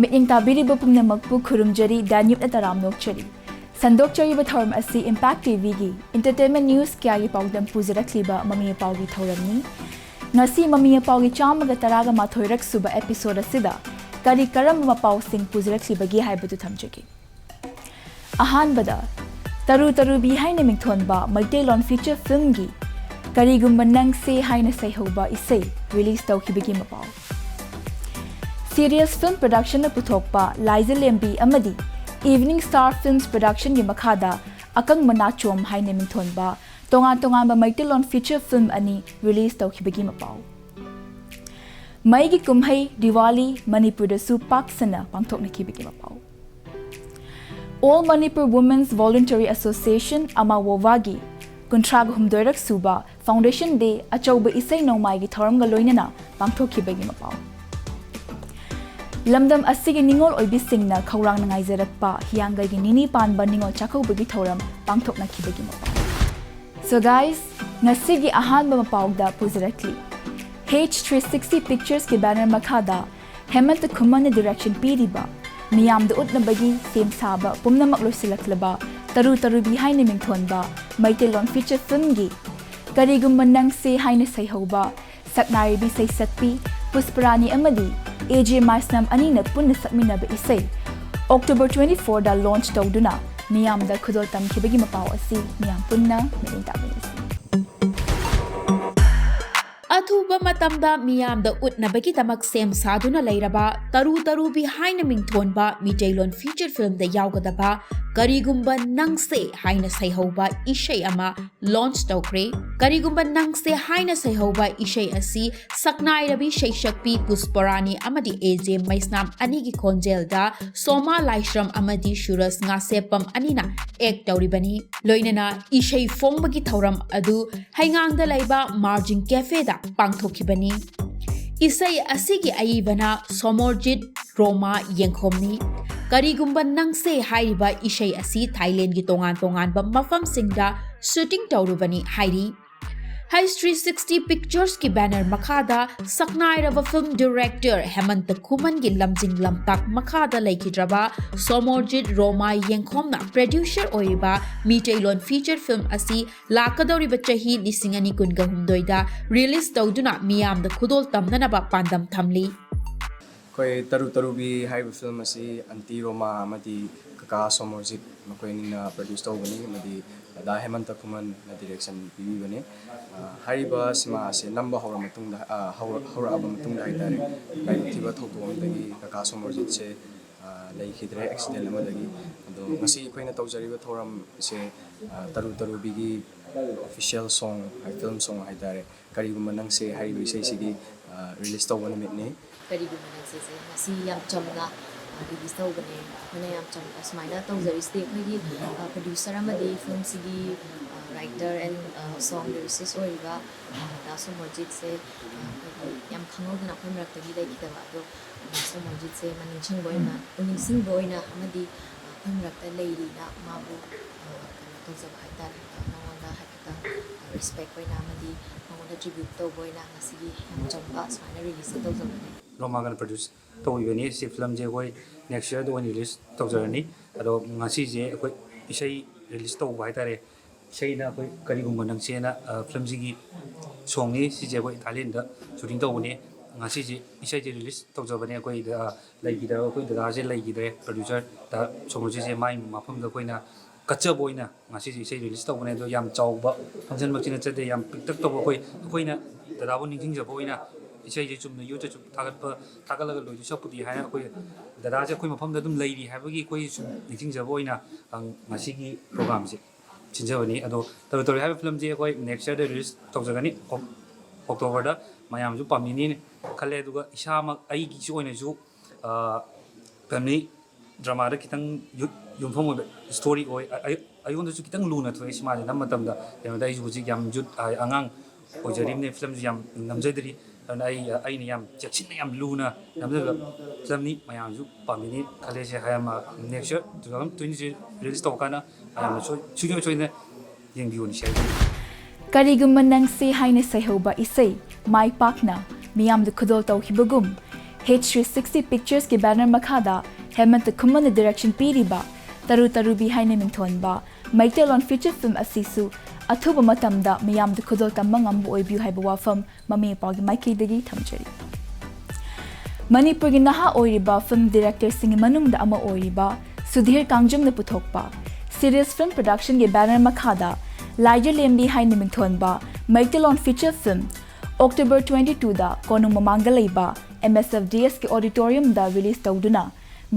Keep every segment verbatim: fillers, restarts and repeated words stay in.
ꯃꯤꯠꯌꯦꯡ ꯇꯥꯕꯤꯔꯤꯕ ꯄꯨꯝꯅꯃꯛꯄꯨ ꯈꯨꯔꯨꯝꯖꯔꯤ, ꯗꯥꯅ꯭ꯌꯨꯕꯅ ꯇꯔꯥꯝ ꯅꯣꯛꯆꯔꯤ꯫ ꯁꯟꯗꯣꯛꯆꯔꯤꯕ ꯊꯧꯔꯝ ꯑꯁꯤ Impact TVꯒꯤ entertainment news ꯀꯌꯥꯒꯤ ꯄꯥꯎꯗꯝ ꯄꯨꯖꯔꯛꯂꯤꯕ ꯃꯃꯤ ꯃꯄꯥꯎꯒꯤ ꯊꯧꯔꯝꯅꯤ꯫ ꯉꯁꯤ ꯃꯃꯤ ꯃꯄꯥꯎꯒꯤ ꯆꯥꯝꯃꯒ ꯇꯔꯥꯒ ꯃꯥꯊꯣꯏꯔꯛ ꯁꯨꯕ episode ꯑꯁꯤꯗ ꯀꯔꯤ ꯀꯔꯝꯕ ꯃꯄꯥꯎꯁꯤꯡ ꯄꯨꯖꯔꯛꯂꯤꯕꯒꯦ ꯍꯥꯏꯕꯗꯨ ꯊꯝꯖꯒꯦ꯫ ꯑꯍꯥꯟꯕꯗ, ꯇꯔꯨ ꯇꯔꯨꯕꯤ ꯍꯥꯏꯅ ꯃꯤꯡꯊꯣꯟꯕ ꯃꯩꯇꯩꯂꯣꯟ feature filmꯒꯤ ꯀꯔꯤꯒꯨꯝꯕ ꯅꯪꯁꯦ ꯍꯥꯏꯅ ꯁꯩꯍꯧꯕ ꯏꯁꯩ release ꯇꯧꯈꯤꯕꯒꯤ ꯃꯄꯥꯎ꯫ Sirius Film Productionꯅ ꯄꯨꯊꯣꯛꯄ ꯂꯥꯏꯖꯂꯦꯝꯕꯤ ꯑꯃꯗꯤ Evening Star Films Productionꯒꯤ ꯃꯈꯥꯗ ꯑꯀꯪꯕ ꯅꯥꯆꯣꯝ ꯍꯥꯏꯅ ꯃꯤꯡꯊꯣꯟꯕ ꯇꯣꯉꯥꯟ ꯇꯣꯉꯥꯟꯕ ꯃꯩꯇꯩꯂꯣꯟ feature film ꯑꯅꯤ release ꯇꯧꯈꯤꯕꯒꯤ ꯃꯄꯥꯎ꯫ ꯃꯩꯒꯤ ꯀꯨꯝꯍꯩ ꯗꯤꯋꯥꯂꯤ ꯃꯅꯤꯄꯨꯔꯗꯁꯨ ꯄꯥꯛ ꯁꯟꯅ ꯄꯥꯡꯊꯣꯛꯅꯈꯤꯕꯒꯤ ꯃꯄꯥꯎ꯫ All Manipur Women's Voluntary Association, AMAWOWAꯒꯤ ꯀꯨꯟꯊ꯭ꯔꯥꯒ ꯍꯨꯝꯗꯣꯏꯔꯛ ꯁꯨꯕ Foundation Day ꯑꯆꯧꯕ ꯏꯁꯩ ꯅꯣꯡꯃꯥꯏꯒꯤ ꯊꯧꯔꯝꯒ ꯂꯣꯏꯅꯅ ꯄꯥꯡꯊꯣꯛꯈꯤꯕꯒꯤ ꯃꯄꯥꯎ꯫ ꯂꯝꯗꯝ ꯑꯁꯤꯒꯤ ꯅꯤꯉꯣꯜ ꯑꯣꯏꯕꯤꯁꯤꯡꯅ ꯈꯧꯔꯥꯡꯅ ꯉꯥꯏꯖꯔꯛꯄ ꯍꯤꯌꯥꯡꯒꯩꯒꯤ ꯅꯤꯅꯤ ꯄꯥꯟꯕ ꯅꯤꯉꯣꯜ ꯆꯥꯛꯀꯧꯕꯒꯤ ꯊꯧꯔꯝ ꯄꯥꯡꯊꯣꯛꯅꯈꯤꯕꯒꯤ ꯃꯄꯥꯎ꯫ So guys, ꯉꯁꯤꯒꯤ ꯑꯍꯥꯟꯕ ꯃꯄꯥꯎꯗ ꯄꯨꯖꯔꯛꯂꯤ꯫ H three sixty Picturesꯀꯤ banner ꯃꯈꯥꯗ ꯍꯦꯃꯟꯇ ꯈꯨꯃꯟꯅ direction ꯄꯤꯔꯤꯕ, ꯃꯤꯌꯥꯝꯗ ꯎꯠꯅꯕꯒꯤ ꯁꯦꯝ ꯁꯥꯕ ꯄꯨꯝꯅꯃꯛ ꯂꯣꯏꯁꯤꯜꯂꯛꯂꯕ ꯇꯔꯨ ꯇꯔꯨꯕꯤ ꯍꯥꯏꯅ ꯃꯤꯡꯊꯣꯟꯕ ꯃꯩꯇꯩꯂꯣꯟ feature filmꯒꯤ ꯀꯔꯤꯒꯨꯝꯕ ꯅꯪꯁꯦ ꯍꯥꯏꯅ ꯁꯩꯍꯧꯕ ꯁꯛꯅꯥꯏꯔꯕꯤ ꯁꯩꯁꯛꯄꯤ ꯄꯨꯁꯄꯔꯥꯅꯤ ꯑꯃꯗꯤ A J ꯃꯥꯏꯁꯅꯥꯝ ꯑꯅꯤꯅ ꯄꯨꯟꯅ ꯁꯛꯃꯤꯟꯅꯕ ꯏꯁꯩ October twenty fourꯗ launch ꯇꯧꯗꯨꯅ ꯃꯤꯌꯥꯝꯗ ꯈꯨꯗꯣꯜ ꯇꯝꯈꯤꯕꯒꯤ ꯃꯄꯥꯎ ꯑꯁꯤ ꯃꯤꯌꯥꯝ ꯄꯨꯟꯅ ꯃꯤꯠꯌꯦꯡ ꯇꯥꯃꯤꯟꯅꯁꯤ꯫ ꯑꯊꯨꯕ ꯃꯇꯝꯗ ꯃꯤꯌꯥꯝꯗ ꯎꯠꯅꯕꯒꯤꯗꯃꯛ ꯁꯦꯝ ꯁꯥꯗꯨꯅ ꯂꯩꯔꯕ ꯇꯔꯨ ꯇꯔꯨꯕꯤ ꯍꯥꯏꯅ ꯃꯤꯡꯊꯣꯟꯕ ꯃꯤꯇꯩꯂꯣꯟ feature filmꯗ ꯌꯥꯎꯒꯗꯕ ꯀꯔꯤꯒꯨꯝꯕ ꯅꯪꯁꯦ ꯍꯥꯏꯅ ꯁꯩꯍꯧꯕ ꯏꯁꯩ ꯑꯃ launch ꯇꯧꯈ꯭ꯔꯦ꯫ ꯀꯔꯤꯒꯨꯝꯕ ꯅꯪꯁꯦ ꯍꯥꯏꯅ ꯁꯩꯍꯧꯕ ꯏꯁꯩ ꯑꯁꯤ ꯁꯛꯅꯥꯏꯔꯕꯤ ꯁꯩꯁꯛꯄꯤ ꯄꯨꯁꯄꯔꯥꯅꯤ ꯑꯃꯗꯤ A J ꯃꯩꯁꯅꯥꯝ ꯑꯅꯤꯒꯤ ꯈꯣꯟꯖꯦꯜꯗ ꯁꯣꯃꯥ ꯂꯥꯏꯁ꯭ꯔꯝ ꯑꯃꯗꯤ ꯁꯨꯔꯖ ꯉꯥꯁꯦꯞꯄꯝ ꯑꯅꯤꯅ act ꯇꯧꯔꯤꯕꯅꯤ꯫ ꯂꯣꯏꯅꯅ ꯏꯁꯩ ꯐꯣꯡꯕꯒꯤ ꯊꯧꯔꯝ ꯑꯗꯨ ꯍꯩꯉꯥꯡꯗ ꯂꯩꯕ Margin Cafeꯗ ꯄꯥꯡꯊꯣꯛꯈꯤꯕꯅꯤ꯫ ꯏꯁꯩ ꯑꯁꯤꯒꯤ ꯑꯏꯕꯅ ꯁꯣꯃꯣꯔꯖꯤꯠ ꯔꯣꯃꯥ ꯌꯦꯡꯈꯣꯝꯅꯤ꯫ ꯀꯔꯤꯒꯨꯝꯕ ꯅꯪꯁꯦ ꯍꯥꯏꯔꯤꯕ ꯏꯁꯩ ꯑꯁꯤ ꯊꯥꯏꯂꯦꯟꯒꯤ ꯇꯣꯉꯥꯟ ꯇꯣꯉꯥꯟꯕ ꯃꯐꯝꯁꯤꯡꯗ shooting ꯇꯧꯔꯨꯕꯅꯤ ꯍꯥꯏꯔꯤ꯫ Highs three sixty Picturesꯀꯤ banner ꯃꯈꯥꯗ ꯁꯛꯅꯥꯏꯔꯕ film director ꯍꯦꯃꯟꯇ ꯈꯨꯃꯟꯒꯤ ꯂꯝꯖꯤꯡ ꯂꯝꯇꯥꯛ ꯃꯈꯥꯗ ꯂꯩꯈꯤꯗ꯭ꯔꯕ ꯁꯣꯃꯣꯔꯖꯤꯠ ꯔꯣꯃꯥ ꯌꯦꯡꯈꯣꯝꯅ producer ꯑꯣꯏꯔꯤꯕ ꯃꯤꯇꯩꯂꯣꯟ feature film ꯑꯁꯤ ꯂꯥꯛꯀꯗꯧꯔꯤꯕ ꯆꯍꯤ ꯂꯤꯁꯤꯡ ꯑꯅꯤ ꯀꯨꯟꯒ ꯍꯨꯝꯗꯣꯏꯗ release ꯇꯧꯗꯨꯅ ꯃꯤꯌꯥꯝꯗ ꯈꯨꯗꯣꯜ ꯇꯝꯅꯅꯕ ꯄꯥꯟꯗꯝ ꯊꯝꯂꯤ꯫ ꯑꯩꯈꯣꯏ ꯇꯔꯨ ꯇꯔꯨꯕꯤ ꯍꯥꯏꯔꯤꯕ film ꯑꯁꯤ ꯑꯟꯇꯤ ꯔꯣꯃꯥ ꯑꯃꯗꯤ ꯀꯀꯥ ꯁꯣꯃꯣꯔꯖꯤꯠ ꯃꯈꯣꯏ ꯑꯅꯤꯅ produce ꯇꯧꯕꯅꯤ, ꯑꯃꯗꯤ ꯗꯗꯥ ꯍꯦꯃꯟꯇ ꯈꯨꯃꯟꯅ direction ꯄꯤꯕꯤꯕꯅꯤ꯫ ꯑ, ꯍꯥꯏꯔꯤꯕ ꯁꯤꯃꯥ ꯑꯁꯤ ꯅꯝꯕ ꯍꯧꯔ ꯃꯇꯨꯡꯗ, ꯑ, ꯍꯧꯔ-, ꯍꯧꯔꯛꯑꯕ ꯃꯇꯨꯡꯗ ꯍꯥꯏꯇꯥꯔꯦ, ꯂꯥꯏꯕꯛ ꯊꯤꯕ ꯊꯧꯗꯣꯛ ꯑꯃꯗꯒꯤ ꯀꯀꯥ ꯁꯣꯃꯣꯔꯖꯤꯠꯁꯦ, ꯑ, ꯂꯩꯈꯤꯗ꯭ꯔꯦ accident ꯑꯃꯗꯒꯤ꯫ ꯑꯗꯣ ꯉꯁꯤ ꯑꯩꯈꯣꯏꯅ ꯇꯧꯖꯔꯤꯕ ꯊꯧꯔꯝꯁꯦ, ꯑ, ꯇꯔꯨ ꯇꯔꯨꯕꯤꯒꯤ official song, film song ꯍꯥꯏꯇꯥꯔꯦ, ꯀꯔꯤꯒꯨꯝꯕ ꯅꯪꯁꯦ ꯍꯥꯏꯔꯤꯕ ꯏꯁꯩꯁꯤꯒꯤ, ꯑ, release ꯇꯧꯕ ꯅꯨꯃꯤꯠꯅꯤ꯫ ꯀꯔꯤꯒꯨꯝꯕ ꯅꯪꯁꯦꯁꯦ ꯉꯁꯤ ꯌꯥꯝ ꯆꯝꯅ, ꯑ, release ꯇꯧꯕꯅꯦ꯫ ꯑꯩꯈꯣꯏꯅ ꯌꯥꯝ ꯆꯝꯅ ꯁꯨꯃꯥꯏꯅ ꯇꯧꯖꯔꯤꯁꯤꯗꯤ ꯑꯩꯈꯣꯏꯒꯤ, ꯑ, producer ꯑꯃꯗꯤ filmꯁꯤꯒꯤ, ꯑ, writer and, ꯑ, song lyricist ꯑꯣꯏꯔꯤꯕ, ꯑ, ꯗꯥ ꯁꯣꯃꯣꯔꯖꯤꯠꯁꯦ, ꯑ, ꯑꯩꯈꯣꯏꯒꯤ ꯌꯥꯝ ꯈꯪꯍꯧꯗꯅ ꯑꯩꯈꯣꯏ ꯃꯔꯛꯇꯒꯤ ꯂꯩꯈꯤꯗꯕ꯫ ꯑꯗꯣ, ꯑ, ꯗꯥ ꯁꯣꯃꯣꯔꯖꯤꯠꯁꯦ ꯃꯥ ꯅꯤꯡꯁꯤꯡꯕ ꯑꯣꯏꯅ, ꯅꯤꯡꯁꯤꯡꯕ ꯑꯣꯏꯅ ꯑꯃꯗꯤ, ꯑ, ꯑꯩꯈꯣꯏ ꯃꯔꯛꯇ ꯂꯩꯔꯤꯅ ꯃꯥꯕꯨ, ꯑ, ꯀꯩꯅꯣ ꯇꯧꯖꯕ ꯍꯥꯏꯇꯥꯔꯦ꯫ ꯑ, ꯃꯉꯣꯟꯗ ꯍꯥꯏꯐꯦꯠꯇꯪ, ꯑ, respect ꯑꯣꯏꯅ ꯑꯃꯗꯤ ꯃꯉꯣꯟꯗ tribute ꯇꯧꯕ ꯑꯣꯏꯅ ꯉꯁꯤꯒꯤ ꯌꯥꯝ ꯆꯝꯕ ꯁꯨꯃꯥꯏꯅ release ꯇꯧꯖꯕꯅꯦ꯫ ꯔꯣꯃꯥꯒꯅ produce ꯇꯧꯕꯤꯕꯅꯤ꯫ ꯁꯤ filmꯁꯦ ꯑꯩꯈꯣꯏ next yearꯗ ꯑꯣꯏꯅ release ꯇꯧꯖꯔꯅꯤ꯫ ꯑꯗꯣ ꯉꯁꯤꯁꯦ ꯑꯩꯈꯣꯏ ꯏꯁꯩ release ꯇꯧꯕ ꯍꯥꯏꯇꯥꯔꯦ꯫ ꯏꯁꯩꯅ ꯑꯩꯈꯣꯏ ꯀꯔꯤꯒꯨꯝꯕ ꯅꯪꯁꯦꯅ, ꯑ, filmꯁꯤꯒꯤ songꯅꯤ꯫ ꯁꯤꯁꯦ ꯑꯩꯈꯣꯏ ꯊꯥꯏꯂꯦꯟꯗ shooting ꯇꯧꯕꯅꯦ꯫ ꯉꯁꯤꯁꯦ ꯏꯁꯩꯁꯦ release ꯇꯧꯖꯕꯅꯦ꯫ ꯑꯩꯈꯣꯏ, ꯑ, ꯂꯩꯈꯤꯗ꯭ꯔꯕ ꯑꯩꯈꯣꯏ ꯗꯗꯥꯁꯦ ꯂꯩꯈꯤꯗ꯭ꯔꯦ, producer ꯗꯥ ꯁꯣꯃꯣꯔꯖꯤꯠꯁꯦ꯫ ꯃꯥꯏ ꯃꯐꯝꯗ ꯑꯩꯈꯣꯏꯅ ꯀꯠꯆꯕ ꯑꯣꯏꯅ ꯉꯁꯤꯁꯦ ꯏꯁꯩ release ꯇꯧꯕꯅꯦ꯫ ꯑꯗꯣ ꯌꯥꯝ ꯆꯥꯎꯕ functionꯃꯛꯇꯤ ꯅꯠꯆꯗꯦ, ꯌꯥꯝ ꯄꯤꯛꯇꯛ ꯇꯧꯕ ꯑꯩꯈꯣꯏ, ꯑꯩꯈꯣꯏꯅ ꯗꯗꯥꯕꯨ ꯅꯤꯡꯁꯤꯡꯖꯕ ꯑꯣꯏꯅ ꯏꯁꯩꯁꯦ ꯆꯨꯝꯅ YouTubeꯇ ꯁꯨꯝ ꯊꯥꯒꯠꯄ, ꯊꯥꯒꯠꯂꯒ ꯂꯣꯏꯗꯣꯏ ꯁꯔꯨꯛꯄꯨꯗꯤ ꯍꯥꯏꯅ ꯑꯩꯈꯣꯏ ꯗꯗꯥꯁꯦ ꯑꯩꯈꯣꯏ ꯃꯐꯝꯗ ꯑꯗꯨꯝ ꯂꯩꯔꯤ ꯍꯥꯏꯕꯒꯤ ꯑꯩꯈꯣꯏ ꯁꯨꯝ ꯅꯤꯡꯁꯤꯡꯖꯕ ꯑꯣꯏꯅ, ꯑ, ꯉꯁꯤꯒꯤ programꯁꯦ ꯁꯤꯟꯖꯕꯅꯤ꯫ ꯑꯗꯣ ꯇꯔꯨ ꯇꯔꯨ ꯍꯥꯏꯕ filmꯁꯦ ꯑꯩꯈꯣꯏ next yearꯗ release ꯇꯧꯖꯒꯅꯤ, ꯑꯣꯛ-, Octoberꯗ꯫ ꯃꯌꯥꯝꯁꯨ ꯄꯥꯝꯕꯤꯅꯤꯅ ꯈꯜꯂꯦ꯫ ꯑꯗꯨꯒ ꯏꯁꯥꯃꯛ ꯑꯩꯒꯤꯁꯨ ꯑꯣꯏꯅꯁꯨ, ꯑ, family dramaꯗ ꯈꯤꯇꯪ ꯌꯨ-, ꯌꯨꯝꯐꯝ ꯑꯣꯏꯕ story ꯑꯣꯏ꯫ ꯑ-, ꯑꯩ-, ꯑꯩꯉꯣꯟꯗꯁꯨ ꯈꯤꯇꯪ ꯂꯨꯅ ꯊꯣꯛꯑꯦ ꯁꯤꯃꯥꯁꯦ ꯅꯝꯕ ꯃꯇꯝꯗ꯫ ꯀꯩꯅꯣꯗ ꯑꯩꯁꯨ ꯍꯧꯖꯤꯛ ꯌꯥꯝ youth, ꯑ, ꯑꯉꯥꯡ ꯑꯣꯏꯖꯔꯤꯕꯅꯦ, filmꯁꯨ ꯌꯥꯝ ꯅꯝꯖꯗ꯭ꯔꯤ꯫ ꯑꯗꯨꯅ ꯑꯩ, ꯑꯩꯅ ꯌꯥꯝ ꯆꯦꯛꯁꯤꯟꯅ, ꯌꯥꯝ ꯂꯨꯅ ꯅꯝꯖꯕ filmꯅꯤ꯫ ꯃꯌꯥꯝꯁꯨ ꯄꯥꯝꯕꯤꯅꯤ ꯈꯜꯂꯦ꯫ ꯁꯦ ꯍꯌꯦꯡ, ꯑ, next year two thousand twenty three release ꯇꯧꯔꯀꯥꯟꯗ ꯃꯌꯥꯝꯅ ꯁꯣꯏ-, ꯁꯨꯡꯁꯣꯏ ꯁꯣꯏꯗꯅ ꯌꯦꯡꯕꯤꯌꯨꯅ share ꯇꯧꯕꯤꯌꯨ꯫ ꯀꯔꯤꯒꯨꯝꯕ ꯅꯪꯁꯤ ꯍꯥꯏꯅ ꯁꯩꯍꯧꯕ ꯏꯁꯩ ꯃꯥꯏ ꯄꯥꯛꯅ ꯃꯤꯌꯥꯝꯗ ꯈꯨꯗꯣꯜ ꯇꯧꯈꯤꯕꯒꯨꯝ, H three sixty Pictures ꯀꯤ banner ꯃꯈꯥꯗ ꯍꯦꯃꯟꯇ ꯈꯨꯃꯟꯅ direction ꯄꯤꯔꯤꯕ ꯇꯔꯨ ꯇꯔꯨꯕꯤ ꯍꯥꯏꯅ ꯃꯤꯡꯊꯣꯟꯕ ꯃꯩꯇꯩꯂꯣꯟ feature film ꯑꯁꯤꯁꯨ ꯑꯊꯨꯕ ꯃꯇꯝꯗ ꯃꯤꯌꯥꯝꯗ ꯈꯨꯗꯣꯜ ꯇꯝꯕ ꯉꯝꯕ ꯑꯣꯏꯕꯤꯌꯨ ꯍꯥꯏꯕ ꯋꯥꯐꯝ ꯃꯃꯤ ꯃꯄꯥꯒꯤ ꯃꯥꯏꯀꯩꯗꯒꯤ ꯊꯝꯖꯔꯤ꯫ ꯃꯅꯤꯄꯨꯔꯒꯤ ꯅꯍꯥ ꯑꯣꯏꯔꯤꯕ film director ꯁꯤꯡꯒꯤ ꯃꯅꯨꯡꯗ ꯑꯃ ꯑꯣꯏꯔꯤꯕ ꯁꯨꯙꯤꯔ ꯀꯥꯡꯖꯝꯅ ꯄꯨꯊꯣꯛꯄ Sirius Film Production ꯒꯤ banner ꯃꯈꯥꯗ ꯂꯥꯏꯖꯂꯦꯝꯕꯤ ꯍꯥꯏꯅ ꯃꯤꯡꯊꯣꯟꯕ Meiteilon feature film October twenty two ꯗ ꯀꯣꯅꯨꯡ ꯃꯃꯥꯡꯗ ꯂꯩꯕ M S F D S ꯀꯤ auditorium ꯗ release ꯇꯧꯗꯨꯅ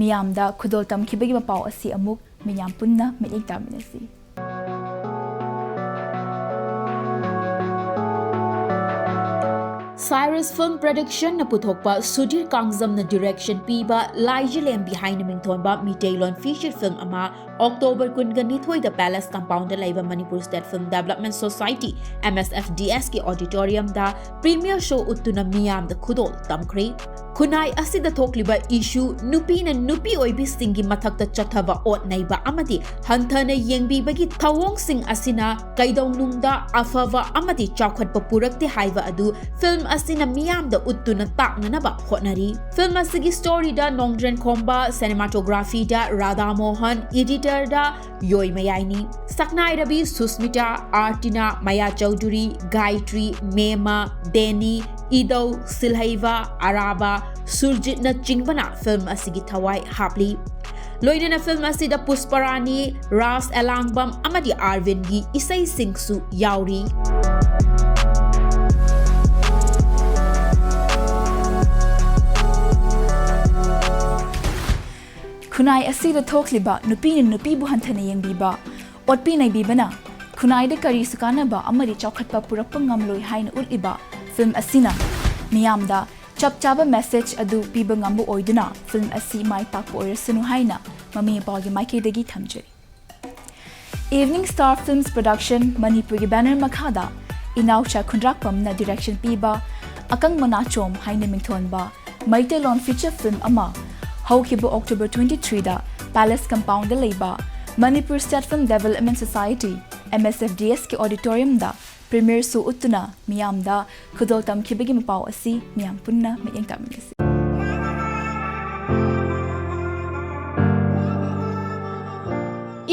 ꯃꯤꯌꯥꯝꯗ ꯈꯨꯗꯣꯜ ꯇꯝꯈꯤꯕꯒꯤ ꯃꯄꯥꯎ ꯑꯁꯤ ꯑꯃꯨꯛ ꯃꯤꯌꯥꯝ ꯄꯨꯟꯅ ꯃꯤꯠꯌꯦꯡ ꯇꯥꯃꯤꯟꯅꯁꯤ꯫ Sirius Film Production ꯅ ꯄꯨꯊꯣꯛꯄ ꯁꯨꯙꯤꯔ ꯀꯥꯡꯖꯝꯅ direction ꯄꯤꯕ ꯂꯥꯏꯖꯂꯦꯝꯕꯤ ꯍꯥꯏꯅ ꯃꯤꯡꯊꯣꯟꯕ ꯃꯤꯇꯩꯂꯣꯟ feature film ꯑꯃ October ꯀꯨꯟꯒ ꯅꯤꯊꯣꯏꯗ Palace Compound ꯗ ꯂꯩꯕ Manipur State Film Development Society, M S F D S ꯀꯤ auditorium ꯗ premiere show ꯎꯠꯇꯨꯅ ꯃꯤꯌꯥꯝꯗ ꯈꯨꯗꯣꯜ ꯇꯝꯈ꯭ꯔꯦ꯫ ꯈꯨꯟꯅꯥꯏ ꯑꯁꯤꯗ ꯊꯣꯛꯂꯤꯕ issue, ꯅꯨꯄꯤꯅ ꯅꯨꯄꯤ ꯑꯣꯏꯕꯤꯁꯤꯡꯒꯤ ꯃꯊꯛꯇ ꯆꯠꯊꯕ ꯑꯣꯠ ꯅꯩꯕ ꯑꯃꯗꯤ ꯍꯟꯊꯅ ꯌꯦꯡꯕꯤꯕꯒꯤ ꯊꯧꯑꯣꯡꯁꯤꯡ ꯑꯁꯤꯅ ꯀꯩꯗꯧꯅꯨꯡꯗ ꯑꯐꯕ ꯑꯃꯗꯤ ꯆꯥꯎꯈꯠꯄ ꯄꯨꯔꯛꯇꯦ ꯍꯥꯏꯕ ꯑꯗꯨ film ꯑꯁꯤꯅ ꯃꯤꯌꯥꯝꯗ ꯎꯠꯇꯨꯅ ꯇꯥꯛꯅꯅꯕ ꯍꯣꯠꯅꯔꯤ꯫ Film ꯑꯁꯤꯒꯤ story ꯗ ꯅꯣꯡꯗ꯭ꯔꯦꯟ ꯈꯣꯝꯕ, cinematography ꯗ ꯔꯥꯙꯥ ꯃꯣꯍꯟ, editor ꯗ ꯌꯣꯏꯃꯌꯥꯏꯅꯤ꯫ ꯁꯛꯅꯥꯏꯔꯕꯤ ꯁꯨꯁꯃꯤꯇꯥ, ꯑꯥꯔꯇꯤꯅꯥ ꯃꯌꯥ ꯆꯧꯙꯨꯔꯤ, ꯒꯥꯌꯇ꯭ꯔꯤ, ꯃꯦꯃ, ꯗꯦꯅꯤ, ꯏꯗꯧ, ꯁꯤꯜꯍꯩꯕ, ꯑꯔꯥꯕ, ꯁꯨꯔꯖꯤꯠꯅꯆꯤꯡꯕꯅ film ꯑꯁꯤꯒꯤ ꯊꯋꯥꯏ ꯍꯥꯞꯂꯤ꯫ ꯂꯣꯏꯅꯅ film ꯑꯁꯤꯗ ꯄꯨꯁꯄꯔꯥꯅꯤ, ꯔꯥꯖ ꯑꯦꯂꯥꯡꯕꯝ ꯑꯃꯗꯤ ꯑꯥꯔꯕꯤꯟꯒꯤ ꯏꯁꯩꯁꯤꯡꯁꯨ ꯌꯥꯎꯔꯤ꯫ ꯈꯨꯟꯅꯥꯏ ꯑꯁꯤꯗ ꯊꯣꯛꯂꯤꯕ ꯅꯨꯄꯤꯅ ꯅꯨꯄꯤꯕꯨ ꯍꯟꯊꯅ ꯌꯦꯡꯕꯤꯕ, ꯑꯣꯠꯄꯤ ꯅꯩꯕꯤꯕꯅ ꯈꯨꯟꯅꯥꯏꯗ ꯀꯔꯤꯁꯨ ꯀꯥꯟꯅꯕ ꯑꯃꯗꯤ ꯆꯥꯎꯈꯠꯄ ꯄꯨꯔꯛꯄ ꯉꯝꯂꯣꯏ ꯍꯥꯏꯅ ꯎꯠꯂꯤꯕ film ꯑꯁꯤꯅ ꯃꯤꯌꯥꯝꯗ ꯆꯞ ꯆꯥꯕ message ꯑꯗꯨ ꯄꯤꯕ ꯉꯝꯕ ꯑꯣꯏꯗꯨꯅ film ꯑꯁꯤ ꯃꯥꯏ ꯄꯥꯛꯄ ꯑꯣꯏꯔꯁꯅꯨ ꯍꯥꯏꯅ ꯃꯃꯤ ꯃꯄꯥꯒꯤ ꯃꯥꯏꯀꯩꯗꯒꯤ ꯊꯝꯖꯔꯤ꯫ Evening Star Films Production ꯃꯅꯤꯄꯨꯔꯒꯤ banner ꯃꯈꯥꯗ ꯏꯅꯥꯎꯆꯥ ꯈꯨꯟꯗ꯭ꯔꯥꯛꯄꯝꯅ direction ꯄꯤꯕ ꯑꯀꯪꯕ ꯅꯥꯆꯣꯝ ꯍꯥꯏꯅ ꯃꯤꯡꯊꯣꯟꯕ ꯃꯩꯇꯩꯂꯣꯟ feature film ꯑꯃ ꯍꯧꯈꯤꯕ October twenty three ꯗ Palace Compound ꯗ ꯂꯩꯕ Manipur State Film Development Society, M S F D S ꯀꯤ auditorium ꯗ premiere show ꯎꯠꯇꯨꯅ ꯃꯤꯌꯥꯝꯗ ꯈꯨꯗꯣꯜ ꯇꯝꯈꯤꯕꯒꯤ ꯃꯄꯥꯎ ꯑꯁꯤ ꯃꯤꯌꯥꯝ ꯄꯨꯟꯅ ꯃꯤꯠꯌꯦꯡ ꯇꯥꯃꯤꯟꯅꯁꯤ꯫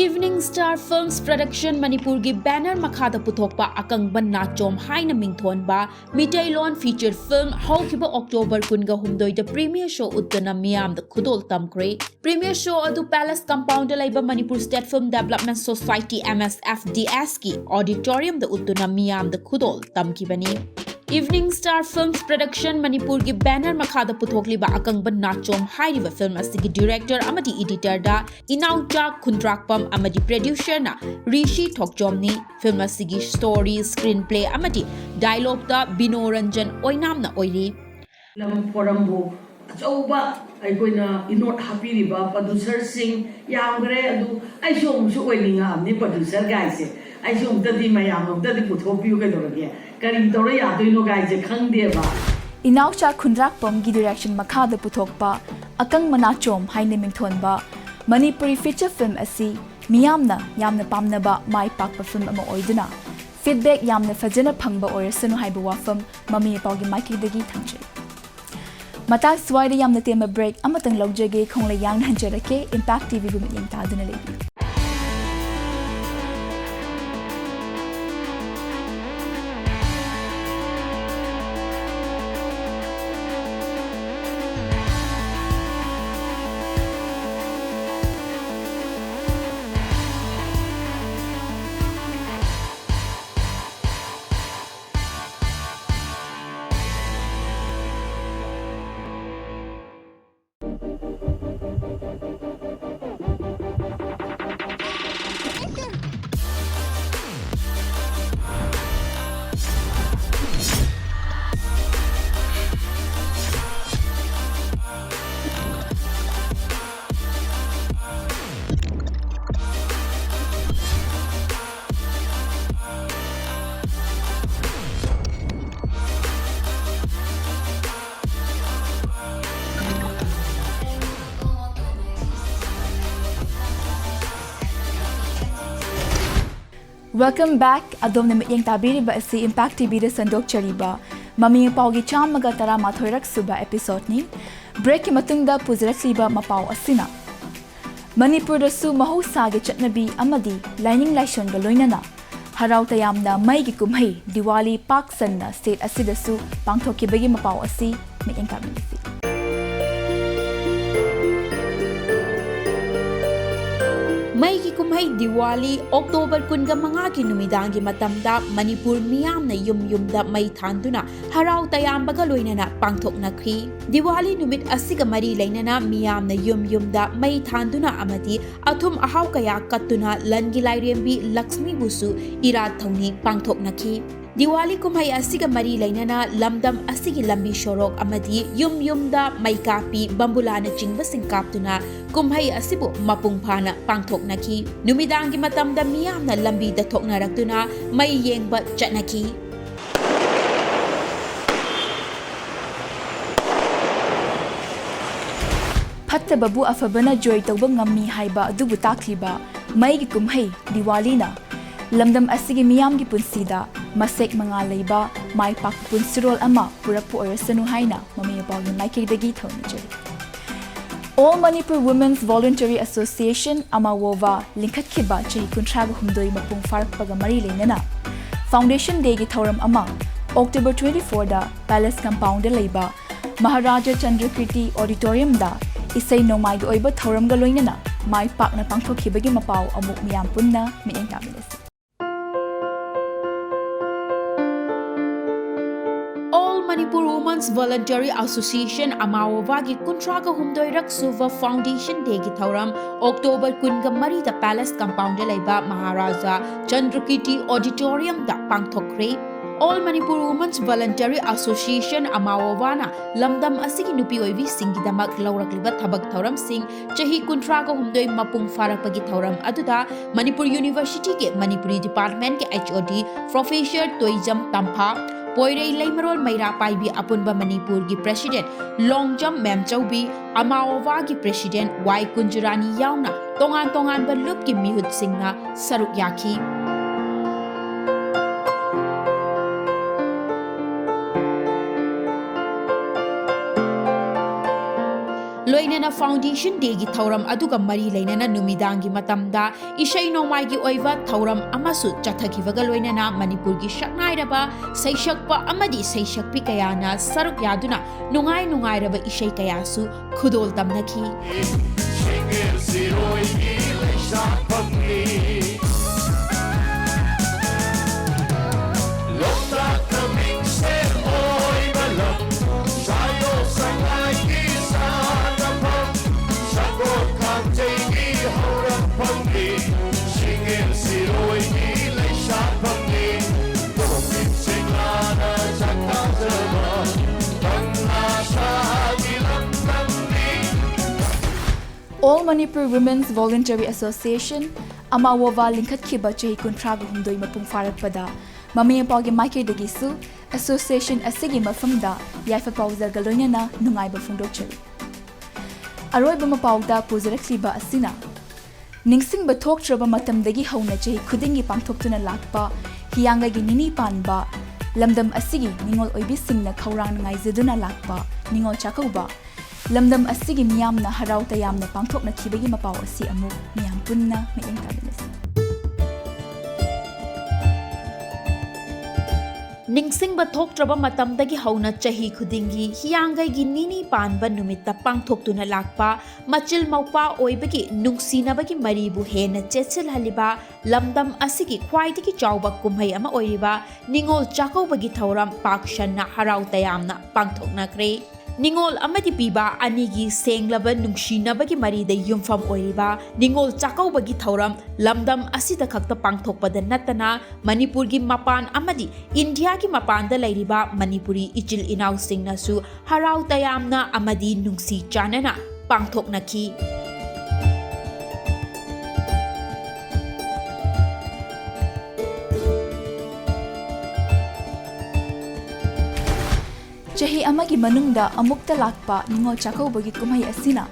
Evening Star Films Production ꯃꯅꯤꯄꯨꯔꯒꯤ banner ꯃꯈꯥꯗ ꯄꯨꯊꯣꯛꯄ ꯑꯀꯪꯕ ꯅꯥꯆꯣꯝ ꯍꯥꯏꯅ ꯃꯤꯡꯊꯣꯟꯕ ꯃꯤꯇꯩꯂꯣꯟ feature film ꯍꯧꯈꯤꯕ October ꯀꯨꯟꯒ ꯍꯨꯝꯗꯣꯏꯗ premiere show ꯎꯠꯇꯨꯅ ꯃꯤꯌꯥꯝꯗ ꯈꯨꯗꯣꯜ ꯇꯝꯈ꯭ꯔꯦ꯫ Premiere show ꯑꯗꯨ Palace Compound ꯗ ꯂꯩꯕ Manipur State Film Development Society, M S F D S ꯀꯤ auditorium ꯗ ꯎꯠꯇꯨꯅ ꯃꯤꯌꯥꯝꯗ ꯈꯨꯗꯣꯜ ꯇꯝꯈꯤꯕꯅꯤ꯫ Evening Star Films Production ꯃꯅꯤꯄꯨꯔꯒꯤ banner ꯃꯈꯥꯗ ꯄꯨꯊꯣꯛꯂꯤꯕ ꯑꯀꯪꯕ ꯅꯥꯆꯣꯝ ꯍꯥꯏꯔꯤꯕ film ꯑꯁꯤꯒꯤ director ꯑꯃꯗꯤ editor ꯗ ꯏꯅꯥꯎꯆꯥ ꯈꯨꯟꯗ꯭ꯔꯥꯛꯄꯝ ꯑꯃꯗꯤ producer ꯅ ꯔꯤꯁꯤ ꯊꯣꯛꯆꯣꯝꯅꯤ꯫ Film ꯑꯁꯤꯒꯤ story, screenplay ꯑꯃꯗꯤ dialogue ꯇ ꯕꯤꯅꯣ ꯔꯟꯖꯟ ꯑꯣꯏꯅꯥꯝꯅ ꯑꯣꯏꯔꯤ꯫ ꯐꯤꯂꯝ ꯐꯣꯔꯝꯕꯨ ꯑꯆꯧꯕ ꯑꯩꯈꯣꯏꯅ ꯏꯅꯣꯠ ꯍꯥꯞꯄꯤꯔꯤꯕ producer ꯁꯤꯡ ꯌꯥꯝꯈ꯭ꯔꯦ꯫ ꯑꯗꯨ ꯑꯩꯁꯨ ꯑꯃꯨꯛꯁꯨ ꯑꯣꯏꯅꯤꯡꯉꯛꯑꯕꯅꯤ producer ꯒꯥꯏꯁꯦ꯫ ꯑꯩꯁꯨ ꯑꯃꯨꯛꯇꯗꯤ ꯃꯌꯥꯝ ꯑꯃꯨꯛꯇꯗꯤ ꯄꯨꯊꯣꯛꯄꯤꯌꯨ ꯀꯩꯗꯧꯔꯒꯦ? ꯀꯔꯤ ꯇꯧꯔ ꯌꯥꯗꯣꯏꯅꯣ ꯒꯥꯏꯁꯦ ꯈꯪꯗꯦꯕ꯫ ꯏꯅꯥꯎꯆꯥ ꯈꯨꯟꯗ꯭ꯔꯥꯛꯄꯝꯒꯤ direction ꯃꯈꯥꯗ ꯄꯨꯊꯣꯛꯄ ꯑꯀꯪ ꯃꯅꯥꯆꯣꯝ ꯍꯥꯏꯅ ꯃꯤꯡꯊꯣꯟꯕ ꯃꯅꯤꯄꯨꯔꯤ feature film ꯑꯁꯤ ꯃꯤꯌꯥꯝꯅ ꯌꯥꯝꯅ ꯄꯥꯝꯅꯕ ꯃꯥꯏ ꯄꯥꯛꯄ film ꯑꯃ ꯑꯣꯏꯗꯨꯅ feedback ꯌꯥꯝꯅ ꯐꯖꯅ ꯐꯪꯕ ꯑꯣꯏꯔꯁꯅꯨ ꯍꯥꯏꯕ ꯋꯥꯐꯝ ꯃꯃꯤ ꯃꯄꯥꯒꯤ ꯃꯥꯏꯀꯩꯗꯒꯤ ꯊꯝꯖꯔꯤ꯫ ꯃꯇꯥꯡ ꯁ꯭ꯋꯥꯏꯗ ꯌꯥꯝꯅ ꯇꯦꯟꯕ break ꯑꯃꯇꯪ ꯂꯧꯖꯒꯦ꯫ ꯈꯣꯡꯂꯩ ꯌꯥꯡꯅ ꯍꯟꯖꯔꯛꯀꯦ꯫ Impact T V ꯒꯨ ꯃꯤꯠꯌꯦꯡ ꯇꯥꯗꯨꯅ ꯂꯩꯕꯤꯌꯨ꯫ Welcome back. ꯑꯗꯣꯝꯅ ꯃꯤꯠꯌꯦꯡ ꯇꯥꯕꯤꯔꯤꯕ ꯑꯁꯤ Impact ꯇꯤꯚꯤꯗ ꯁꯟꯗꯣꯛꯆꯔꯤꯕ ꯃꯃꯤ ꯄꯥꯎꯒꯤ ꯆꯥꯝꯃꯒ ꯇꯔꯥꯃꯥꯊꯣꯏꯔꯛ ꯁꯨꯕ episodeꯅꯤ꯫ Breakꯀꯤ ꯃꯇꯨꯡꯗ ꯄꯨꯖꯔꯛꯂꯤꯕ ꯃꯄꯥꯎ ꯑꯁꯤꯅ ꯃꯅꯤꯄꯨꯔꯗꯁꯨ ꯃꯍꯧꯁꯥꯒꯤ ꯆꯠꯅꯕꯤ ꯑꯃꯗꯤ ꯂꯥꯏꯅꯤꯡ ꯂꯥꯏꯁꯣꯟꯒ ꯂꯣꯏꯅꯅ ꯍꯔꯥꯎ ꯇꯌꯥꯝꯅ ꯃꯩꯒꯤ ꯀꯨꯝꯍꯩ ꯗꯤꯋꯥꯂꯤ ꯄꯥꯛ ꯁꯟꯅ state ꯑꯁꯤꯗꯁꯨ ꯄꯥꯡꯊꯣꯛꯈꯤꯕꯒꯤ ꯃꯄꯥꯎ ꯑꯁꯤ ꯃꯤꯠꯌꯦꯡ ꯇꯥꯕꯤꯔꯁꯤ꯫ ꯃꯩꯒꯤ ꯀꯨꯝꯍꯩ ꯗꯤꯋꯥꯂꯤ ꯑꯣꯛꯇꯣꯕꯔ ꯀꯨꯟꯒ ꯃꯉꯥꯒꯤ ꯅꯨꯃꯤꯗꯥꯡꯒꯤ ꯃꯇꯝꯗ ꯃꯅꯤꯄꯨꯔ ꯃꯤꯌꯥꯝꯅ ꯌꯨꯝ ꯌꯨꯝꯗ ꯃꯩ ꯊꯥꯟꯗꯨꯅ ꯍꯔꯥꯎ ꯇꯌꯥꯝꯕꯒ ꯂꯣꯏꯅꯅ ꯄꯥꯡꯊꯣꯛꯅꯈꯤ꯫ ꯗꯤꯋꯥꯂꯤ ꯅꯨꯃꯤꯠ ꯑꯁꯤꯒ ꯃꯔꯤ ꯂꯩꯅꯅ ꯃꯤꯌꯥꯝꯅ ꯌꯨꯝ ꯌꯨꯝꯗ ꯃꯩ ꯊꯥꯟꯗꯨꯅ ꯑꯃꯗꯤ ꯑꯊꯨꯝ ꯑꯍꯥꯎ ꯀꯌꯥ ꯀꯠꯇꯨꯅ ꯂꯟꯒꯤ ꯂꯥꯏꯔꯦꯝꯕꯤ ꯂꯛꯁꯃꯤꯕꯨꯁꯨ ꯏꯔꯥꯠ ꯊꯧꯅꯤ ꯄꯥꯡꯊꯣꯛꯅꯈꯤ꯫ ꯗꯤꯋꯥꯂꯤ ꯀꯨꯝꯍꯩ ꯑꯁꯤꯒ ꯃꯔꯤ ꯂꯩꯅꯅ ꯂꯝꯗꯝ ꯑꯁꯤꯒꯤ ꯂꯝꯕꯤ ꯁꯣꯔꯣꯛ ꯑꯃꯗꯤ ꯌꯨꯝ ꯌꯨꯝꯗ ꯃꯩ ꯀꯥꯞꯄꯤ, ꯕꯝꯕꯨꯂꯥꯅꯆꯤꯡꯕꯁꯤꯡ ꯀꯥꯞꯇꯨꯅ ꯀꯨꯝꯍꯩ ꯑꯁꯤꯕꯨ ꯃꯄꯨꯡ ꯐꯥꯅ ꯄꯥꯡꯊꯣꯛꯅꯈꯤ꯫ ꯅꯨꯃꯤꯗꯥꯡꯒꯤ ꯃꯇꯝꯗ ꯃꯤꯌꯥꯝꯅ ꯂꯝꯕꯤꯗ ꯊꯣꯛꯅꯔꯛꯇꯨꯅ ꯃꯩ ꯌꯦꯡꯕ ꯆꯠꯅꯈꯤ꯫ ꯐꯠꯇꯕꯕꯨ ꯑꯐꯕꯅ ꯖꯣꯏ ꯇꯧꯕ ꯉꯝꯃꯤ ꯍꯥꯏꯕ ꯑꯗꯨꯕꯨ ꯇꯥꯛꯂꯤꯕ ꯃꯩꯒꯤ ꯀꯨꯝꯍꯩ ꯗꯤꯋꯥꯂꯤꯅ ꯂꯝꯗꯝ ꯑꯁꯤꯒꯤ ꯃꯤꯌꯥꯝꯒꯤ ꯄꯨꯟꯁꯤꯗ ꯃꯁꯦꯛ ꯃꯉꯥꯜ ꯂꯩꯕ ꯃꯥꯏ ꯄꯥꯛꯄ ꯄꯨꯟꯁꯤꯔꯣꯜ ꯑꯃ ꯄꯨꯔꯛꯄ ꯑꯣꯏꯔꯁꯅꯨ ꯍꯥꯏꯅ ꯃꯃꯤ ꯄꯥꯎꯒꯤ ꯃꯥꯏꯀꯩꯗꯒꯤ ꯊꯧꯅꯤꯖꯔꯤ꯫ All Manipur Women's Voluntary Association, AMAWOWA, ꯂꯤꯡꯈꯠꯈꯤꯕ ꯆꯍꯤ ꯀꯨꯟꯊ꯭ꯔꯥꯒ ꯍꯨꯝꯗꯣꯏ ꯃꯄꯨꯡ ꯐꯥꯔꯛꯄꯒ ꯃꯔꯤ ꯂꯩꯅꯅ Foundation Dayꯒꯤ ꯊꯧꯔꯝ ꯑꯃ October twenty fourꯗ Palace Compoundꯗ ꯂꯩꯕ ꯃꯍꯥꯔꯥꯖꯥ ꯆꯟꯗ꯭ꯔꯀꯤꯔꯇꯤ Auditoriumꯗ ꯏꯁꯩ ꯅꯣꯡꯃꯥꯏꯒꯤ ꯑꯣꯏꯕ ꯊꯧꯔꯝꯒ ꯂꯣꯏꯅꯅ ꯃꯥꯏ ꯄꯥꯛꯅ ꯄꯥꯡꯊꯣꯛꯈꯤꯕꯒꯤ ꯃꯄꯥꯎ ꯑꯃꯨꯛ ꯃꯤꯌꯥꯝ ꯄꯨꯟꯅ ꯃꯤꯠꯌꯦꯡ ꯇꯥꯃꯤꯟꯅꯁꯤ꯫ All Manipur Women's Voluntary Association, AMAWOWAꯒꯤ ꯀꯨꯟꯊ꯭ꯔꯥꯒ ꯍꯨꯝꯗꯣꯏꯔꯛ ꯁꯨꯕ Foundation Dayꯒꯤ ꯊꯧꯔꯝ October ꯀꯨꯟꯒ ꯃꯔꯤꯗ Palace Compoundꯗ ꯂꯩꯕ Maharaja ꯆꯟꯗ꯭ꯔꯀꯤꯔꯇꯤ Auditoriumꯗ ꯄꯥꯡꯊꯣꯛꯈ꯭ꯔꯦ꯫ All Manipur Women's Voluntary Association, AMAWOWAꯅ ꯂꯝꯗꯝ ꯑꯁꯤꯒꯤ ꯅꯨꯄꯤ ꯑꯣꯏꯕꯤꯁꯤꯡꯒꯤꯗꯃꯛ ꯂꯧꯔꯛꯂꯤꯕ ꯊꯕꯛ ꯊꯧꯔꯝꯁꯤꯡ ꯆꯍꯤ ꯀꯨꯟꯊ꯭ꯔꯥꯒ ꯍꯨꯝꯗꯣꯏ ꯃꯄꯨꯡ ꯐꯥꯔꯛꯄꯒꯤ ꯊꯧꯔꯝ ꯑꯗꯨꯗ Manipur Universityꯒꯤ Manipuri Departmentꯀꯤ H O D Professor Toijam ꯇꯝꯐꯥ, ꯄꯣꯏꯔꯩ ꯂꯩꯃꯔꯣꯜ ꯃꯩꯔꯥ ꯄꯥꯏꯕꯤ ꯑꯄꯨꯟꯕ ꯃꯅꯤꯄꯨꯔꯒꯤ President ꯂꯣꯡꯖꯝ ꯃꯦꯝꯆꯧꯕꯤ, AMAWOWAꯒꯤ President ꯋꯥꯏ ꯀꯨꯟꯖꯨꯔꯥꯅꯤ ꯌꯥꯎꯅ ꯇꯣꯉꯥꯟ ꯇꯣꯉꯥꯟꯕ ꯂꯨꯞꯀꯤ ꯃꯤꯍꯨꯠꯁꯤꯡꯅ ꯁꯔꯨꯛ ꯌꯥꯈꯤ꯫ ꯂꯣꯏꯅꯅ Foundation Dayꯒꯤ ꯊꯧꯔꯝ ꯑꯗꯨꯒ ꯃꯔꯤ ꯂꯩꯅꯅ ꯅꯨꯃꯤꯗꯥꯡꯒꯤ ꯃꯇꯝꯗ ꯏꯁꯩ ꯅꯣꯡꯃꯥꯏꯒꯤ ꯑꯣꯏꯕ ꯊꯧꯔꯝ ꯑꯃꯁꯨ ꯆꯠꯊꯈꯤꯕꯒ ꯂꯣꯏꯅꯅ ꯃꯅꯤꯄꯨꯔꯒꯤ ꯁꯛꯅꯥꯏꯔꯕ ꯁꯩꯁꯛꯄ ꯑꯃꯗꯤ ꯁꯩꯁꯛꯄꯤ ꯀꯌꯥꯅ ꯁꯔꯨꯛ ꯌꯥꯗꯨꯅ ꯅꯨꯡꯉꯥꯏ ꯅꯨꯡꯉꯥꯏꯔꯕ ꯏꯁꯩ ꯀꯌꯥꯁꯨ ꯈꯨꯗꯣꯜ ꯇꯝꯅꯈꯤ꯫ ꯁꯤꯡꯒꯦꯜ ꯁꯤꯔꯣꯏꯒꯤ ꯂꯩꯁꯥꯐꯝꯅꯤ꯫ ꯂꯣꯛꯇꯥꯛ ꯃꯤꯡꯁꯦꯜ ꯑꯣꯏꯕ ꯂꯝ, ꯁꯥꯌꯣꯛ ꯁꯉꯥꯏꯒꯤ ꯁꯥꯟꯅꯐꯝ, ꯁꯒꯣꯜ ꯀꯥꯡꯖꯩꯒꯤ ꯍꯧꯔꯛꯐꯝꯅꯤ, ꯁꯤꯡꯒꯦꯜ ꯁꯤꯔꯣꯏꯒꯤ ꯂꯩꯁꯥꯐꯝꯅꯤ, ꯇꯣꯝꯕꯤ ꯁꯤꯡꯂꯥꯅ ꯁꯛ ꯇꯥꯖꯕ ꯀꯪꯂꯥ ꯁꯥꯒꯤ ꯂꯝꯗꯝꯅꯤ꯫ All Manipur Women's Voluntary Association, ꯑꯃꯥꯋꯣꯕꯥ ꯂꯤꯡꯈꯠꯈꯤꯕ ꯆꯍꯤ ꯀꯨꯟꯊ꯭ꯔꯥꯒ ꯍꯨꯝꯗꯣꯏ ꯃꯄꯨꯡ ꯐꯥꯔꯛꯄꯗ ꯃꯃꯥ ꯃꯄꯥꯒꯤ ꯃꯥꯏꯀꯩꯗꯒꯤꯁꯨ association ꯑꯁꯤꯒꯤ ꯃꯐꯝꯗ ꯌꯥꯏꯐ ꯄꯥꯎꯖꯦꯜꯒ ꯂꯣꯏꯅꯅ ꯅꯨꯡꯉꯥꯏꯕ ꯐꯣꯡꯗꯣꯛꯆꯔꯤ꯫ ꯑꯔꯣꯏꯕ ꯃꯄꯥꯎꯗ ꯄꯨꯖꯔꯛꯂꯤꯕ ꯑꯁꯤꯅ, ꯅꯤꯡꯁꯤꯡꯕ ꯊꯣꯛꯇ꯭ꯔꯕ ꯃꯇꯝꯗꯒꯤ ꯍꯧꯅ ꯆꯍꯤ ꯈꯨꯗꯤꯡꯒꯤ ꯄꯥꯡꯊꯣꯛꯇꯨꯅ ꯂꯥꯛꯄ ꯍꯤꯌꯥꯡꯒꯩꯒꯤ ꯅꯤꯅꯤ ꯄꯥꯟꯕ ꯂꯝꯗꯝ ꯑꯁꯤꯒꯤ ꯅꯤꯉꯣꯜ ꯑꯣꯏꯕꯤꯁꯤꯡꯅ ꯈꯧꯔꯥꯡꯅ ꯉꯥꯏꯖꯗꯨꯅ ꯂꯥꯛꯄ ꯅꯤꯉꯣꯜ ꯆꯥꯛꯀꯧꯕ, ꯂꯝꯗꯝ ꯑꯁꯤꯒꯤ ꯃꯤꯌꯥꯝꯅ ꯍꯔꯥꯎ ꯇꯌꯥꯝꯅ ꯄꯥꯡꯊꯣꯛꯅꯈꯤꯕꯒꯤ ꯃꯄꯥꯎ ꯑꯁꯤ ꯑꯃꯨꯛ ꯃꯤꯌꯥꯝ ꯄꯨꯟꯅ ꯃꯤꯠꯌꯦꯡ ꯇꯥꯃꯤꯟꯅꯁꯤ꯫ ꯅꯤꯡꯁꯤꯡꯕ ꯊꯣꯛꯇ꯭ꯔꯕ ꯃꯇꯝꯗꯒꯤ ꯍꯧꯅ ꯆꯍꯤ ꯈꯨꯗꯤꯡꯒꯤ ꯍꯤꯌꯥꯡꯒꯩꯒꯤ ꯅꯤꯅꯤ ꯄꯥꯟꯕ ꯅꯨꯃꯤꯠꯇ ꯄꯥꯡꯊꯣꯛꯇꯨꯅ ꯂꯥꯛꯄ ꯃꯆꯤꯜ ꯃꯧꯄ꯭ꯋꯥ ꯑꯣꯏꯕꯒꯤ ꯅꯨꯡꯁꯤꯅꯕꯒꯤ ꯃꯔꯤꯕꯨ ꯍꯦꯟꯅ ꯆꯦꯠꯁꯤꯜꯍꯜꯂꯤꯕ ꯂꯝꯗꯝ ꯑꯁꯤꯒꯤ ꯈ꯭ꯋꯥꯏꯗꯒꯤ ꯆꯥꯎꯕ ꯀꯨꯝꯍꯩ ꯑꯃ ꯑꯣꯏꯔꯤꯕ ꯅꯤꯉꯣꯜ ꯆꯥꯛꯀꯧꯕꯒꯤ ꯊꯧꯔꯝ ꯄꯥꯛ ꯁꯟꯅ ꯍꯔꯥꯎ ꯇꯌꯥꯝꯅ ꯄꯥꯡꯊꯣꯛꯅꯈ꯭ꯔꯦ꯫ ꯅꯤꯉꯣꯜ ꯑꯃꯗꯤ ꯄꯤꯕ ꯑꯅꯤꯒꯤ ꯁꯦꯡꯂꯕ ꯅꯨꯡꯁꯤꯅꯕꯒꯤ ꯃꯔꯤꯗ ꯌꯨꯝꯐꯝ ꯑꯣꯏꯔꯤꯕ ꯅꯤꯉꯣꯜ ꯆꯥꯛꯀꯧꯕꯒꯤ ꯊꯧꯔꯝ ꯂꯝꯗꯝ ꯑꯁꯤꯗ ꯈꯛꯇ ꯄꯥꯡꯊꯣꯛꯄꯗ ꯅꯠꯇꯅ ꯃꯅꯤꯄꯨꯔꯒꯤ ꯃꯄꯥꯟ ꯑꯃꯗꯤ ꯏꯟꯗꯤꯌꯥꯒꯤ ꯃꯄꯥꯟꯗ ꯂꯩꯔꯤꯕ ꯃꯅꯤꯄꯨꯔꯤ ꯏꯆꯤꯜ ꯏꯅꯥꯎꯁꯤꯡꯅꯁꯨ ꯍꯔꯥꯎ ꯇꯌꯥꯝꯅ ꯑꯃꯗꯤ ꯅꯨꯡꯁꯤ ꯆꯥꯟꯅꯅ ꯄꯥꯡꯊꯣꯛꯅꯈꯤ꯫ ꯆꯍꯤ ꯑꯃꯒꯤ ꯃꯅꯨꯡꯗ ꯑꯃꯨꯛꯇ ꯂꯥꯛꯄ ꯅꯤꯉꯣꯜ ꯆꯥꯛꯀꯧꯕꯒꯤ ꯀꯨꯝꯍꯩ ꯑꯁꯤꯅ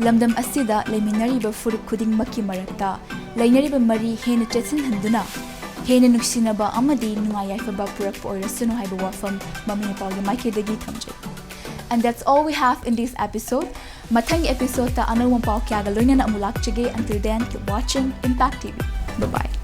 ꯂꯝꯗꯝ ꯑꯁꯤꯗ ꯂꯩꯃꯤꯟꯅꯔꯤꯕ ꯐꯨꯔꯨꯞ ꯈꯨꯗꯤꯡꯃꯛꯀꯤ ꯃꯔꯛꯇ ꯂꯩꯅꯔꯤꯕ ꯃꯔꯤ ꯍꯦꯟꯅ ꯆꯦꯠꯁꯤꯟꯍꯟꯗꯨꯅ ꯍꯦꯟꯅ ꯅꯨꯡꯁꯤꯅꯕ ꯑꯃꯗꯤ ꯅꯨꯡꯉꯥꯏ ꯌꯥꯏꯐꯕ ꯄꯨꯔꯛꯄ ꯑꯣꯏꯔꯁꯅꯨ ꯍꯥꯏꯕ ꯋꯥꯐꯝ ꯃꯃꯥ ꯃꯄꯥꯒꯤ ꯃꯥꯏꯀꯩꯗꯒꯤ ꯊꯝꯖꯩ꯫ And that's all we have in this episode. ꯃꯊꯪꯒꯤ episode ꯇ ꯑꯅꯧꯕ ꯄꯥꯎ ꯀꯌꯥꯒ ꯂꯣꯏꯅꯅ ꯑꯃꯨꯛ ꯂꯥꯛꯆꯒꯦ. Until then, keep watching Impact T V. Bye bye.